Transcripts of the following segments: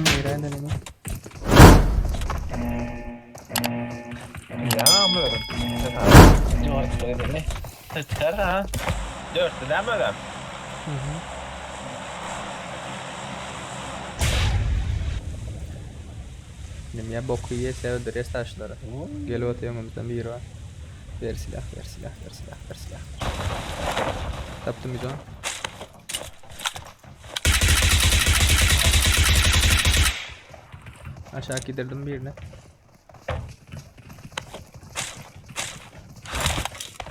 Nireden ini? Ya mı? Çıkar ha. Dörtlü değil mi adam? Hı hı. Ya boku yese öldürüyor taşları. Gel öteyememizden biri var. Ver silah, ver silah, ver silah, ver silah. Taptım biz onu. Aşağı gidirdim birine.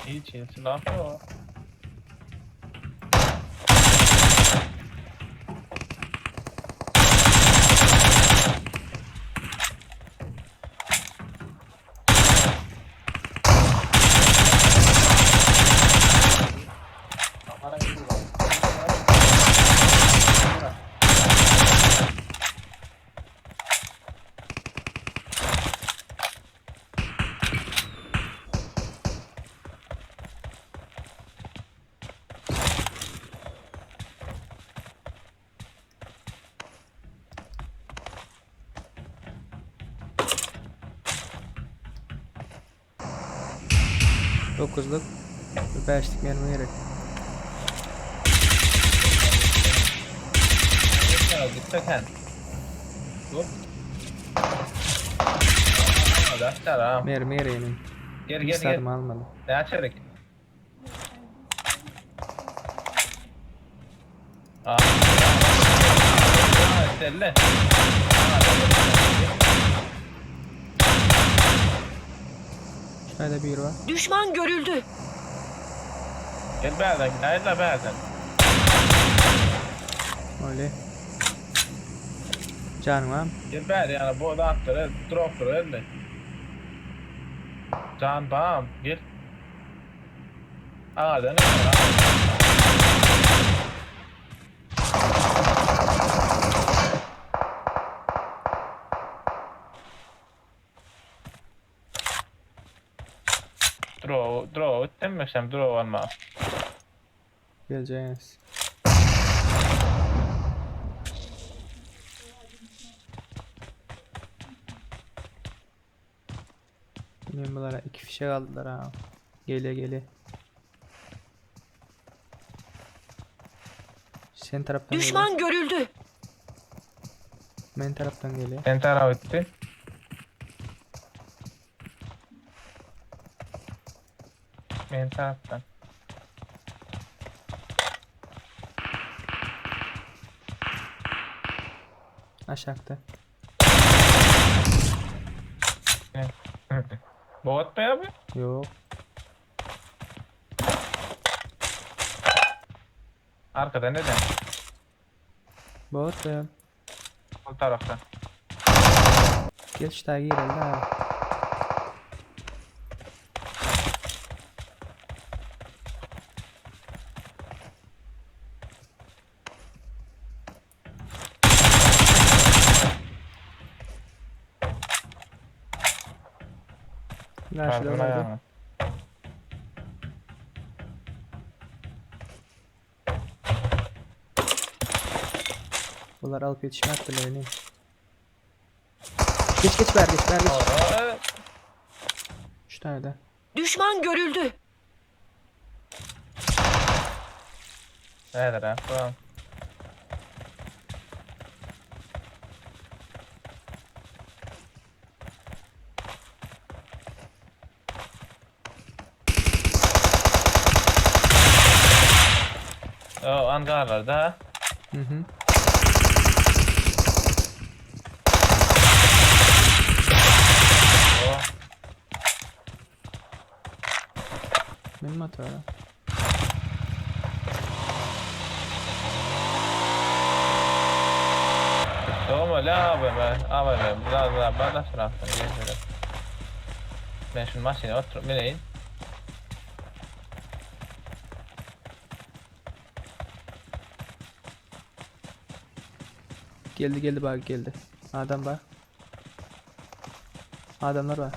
Hiç iyi silah yok. Dokuzluk. Bir beşlik mermi gerek. Gitmek hen. Dur. Arkadaşlar ha. Mermi gereğinin. Gel Hiç gel gel. sarma almadım. Ne açarık? Aa. Selle. Şurada bir var. Düşman görüldü. Gel berden, nerede berden? Öyle. Canım var. Gel ber yani bu da attır, droptur öyle. Can bam, gel. Aa, da ne var? Draw, draw, demesem draw alma. Geleceğiz. Benim bunlara iki fişek aldılar ha. Gele gele. Sen taraftan geliyor. Düşman görüldü. Ben taraftan geliyor. Sen taraf etti. Ben taraftan. Aşağıda. Bot mu abi? Yok. Arkada neden? Bot ya. O taraftan. Gel şu tarafa girelim ha. Lan şurada Pardon vardı. ayağına. Bunlar alıp yetişme attılar oynayayım. Geç geç ver geç ver geç. Aa, Şu tane de. Düşman görüldü. Nedir ha? Tamam. O angarlarda. Hı hı. O Benim hata. Tamam la abi ben abi ben la la ben nasıl rahatım gel Ben şu maşine oturup bineyim. Geldi geldi bak geldi. Adam var. Adamlar var.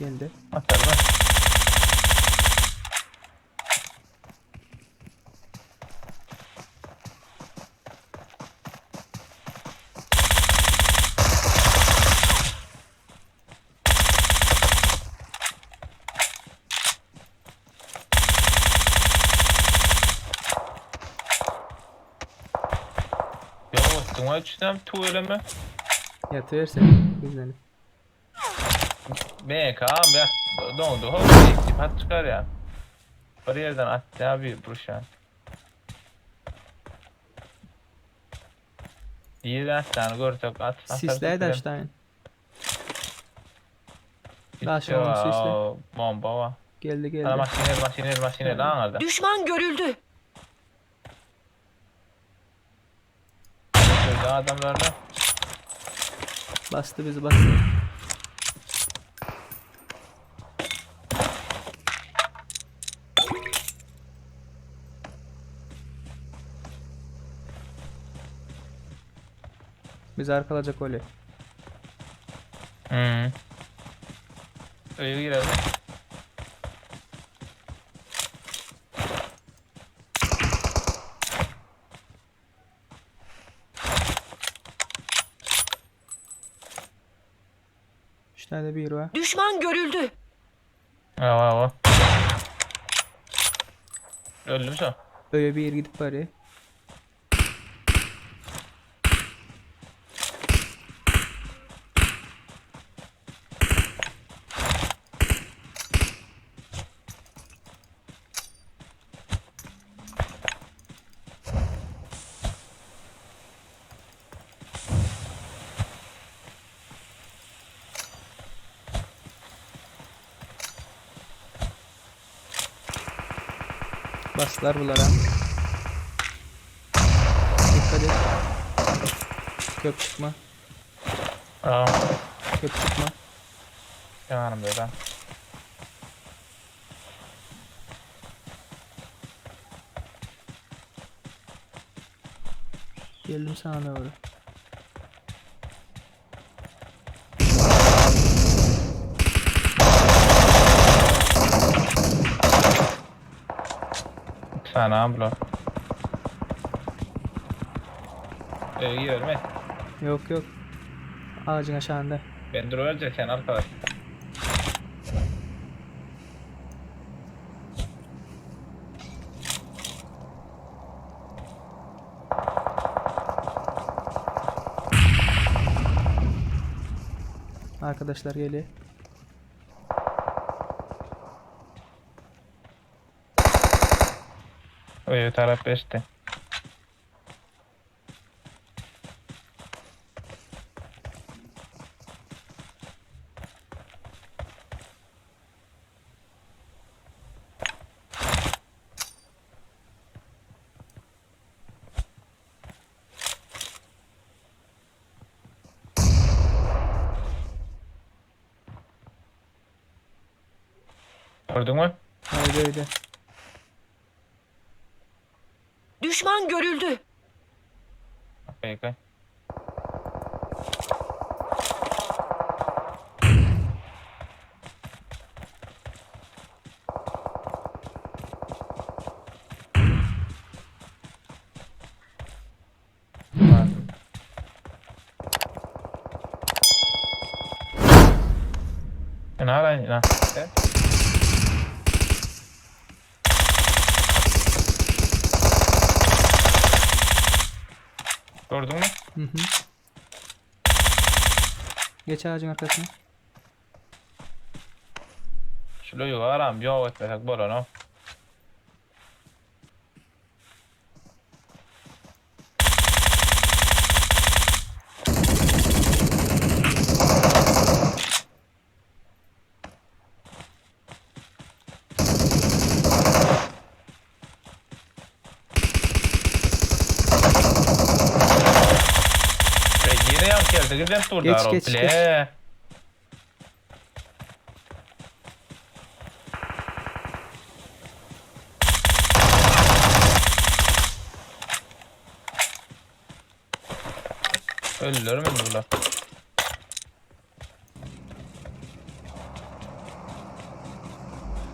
Geldi. Atarlar. Yok, üstüne üçten tüweleme. Yatıversen gizlenip. BK abi dondu. Hop pat çıkar ya. Bir yerden attı abi buruşan. Yerden tane görsek at. Sisler de aşağıya. Daş olmuş sisle. Bomba var. Geldi geldi. Ana maşiner maşiner maşiner lan orada. Düşman görüldü. Şurada adamlarını. Bastı bizi bastı. Bizi arkalayacak öyle. Hı. Öyle girelim. Üç tane bir var. Düşman görüldü. Ava ava. Öldüm sen. Öyle bir gidip bari. Bastılar bunlara. Dikkat et. Köp çıkma. Aa. Köp çıkma. Yanarım böyle. Geldim sana doğru. Sana abla. Ee, girelim he. Yok yok. Ağacın aşağında. Ben dur ölecek sen arkadaş. Arkadaşlar geliyor. Öyle taraf beşti. Gördün mü? Haydi öyle. Düşman görüldü. Okey, okey. Var. Ne hala ne? Gördün mü? Hı hı. Geç ağacın arkasına. Şunu yuvaram yok etmesek bolan o. Ve yine yan geldi gidip durdu Geç, Arop geç, bile. geç. Öldüler mi bunlar?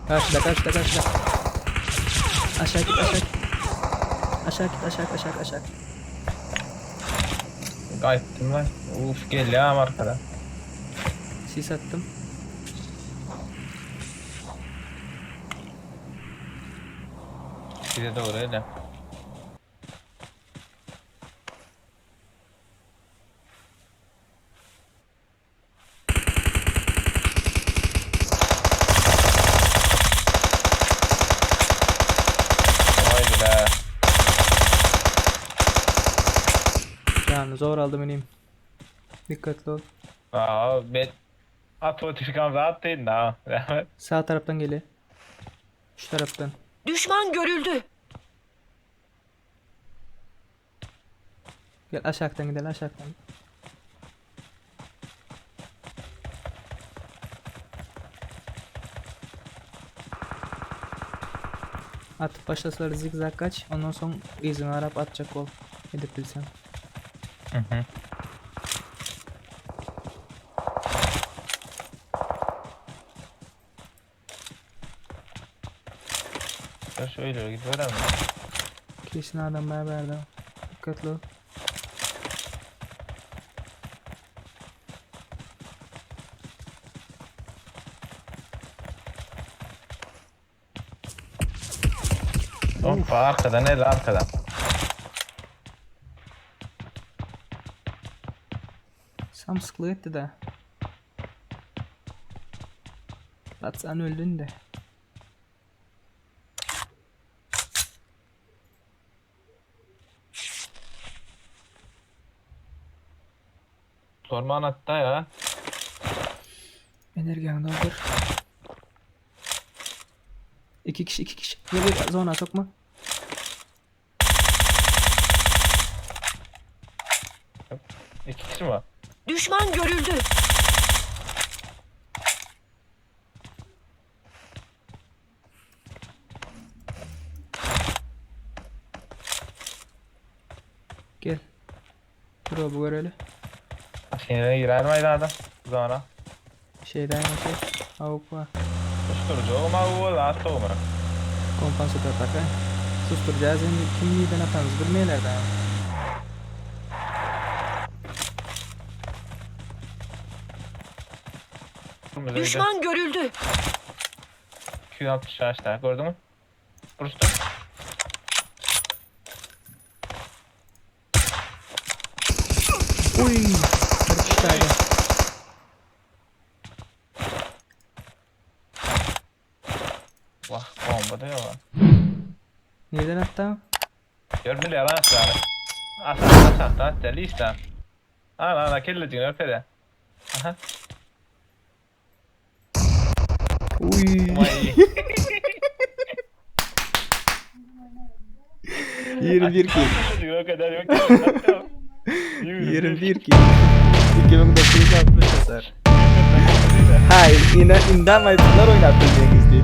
Karşıda karşıda karşıda. Aşağı git aşağı git. Aşağı git aşağı aşağı aşağı. Gaýtdym lan. Uf gelýär arkada. Sis attım. Bize doğru öyle. Vay be. Yani zor aldım ineyim. Dikkatli ol. Aa, ben at o çıkan rahat değil ha. Rahmet. Sağ taraftan geliyor. Şu taraftan. Düşman görüldü. Gel aşağıdan gidelim aşağıdan. Atıp başlasalar zigzag kaç. Ondan sonra izin arap atacak ol. Edip bilsen. Hı hı. Ya şöyle gidiyor ama. Kesin adam beraber Dikkatli ol. Hoppa arkadan el arkadan. Samsıklık etti de. Batsan öldün de. Sorma hatta ya. Energiyeni doldur. İki kişi iki kişi. Gel gel zona sokma. İki kişi mi var? Düşman görüldü. Gel. Dur bu görelim. Şeyine girer mi adam? Zona. Şeyden şey. Avuk var. Susturucu ama bu rahat olma. Kompansatör takay. Susturacağız şimdi kim neden atanız bilmeyeler daha. Düşman görüldü. 260 ağaçlar gördün mü? Burası. Uy! Bir kişi daha Vah bomba da yok. Nereden attı? Görmeli yalan atlar. Aşağı aşağı at deli işte. Ana ana kellecin öpede. Aha. Uy! Vay. 21 kill. Kellecin o kadar yok. 21 kill. 2960 hasar. Hay, ina indamay bunlar oynatdı dengiz diye.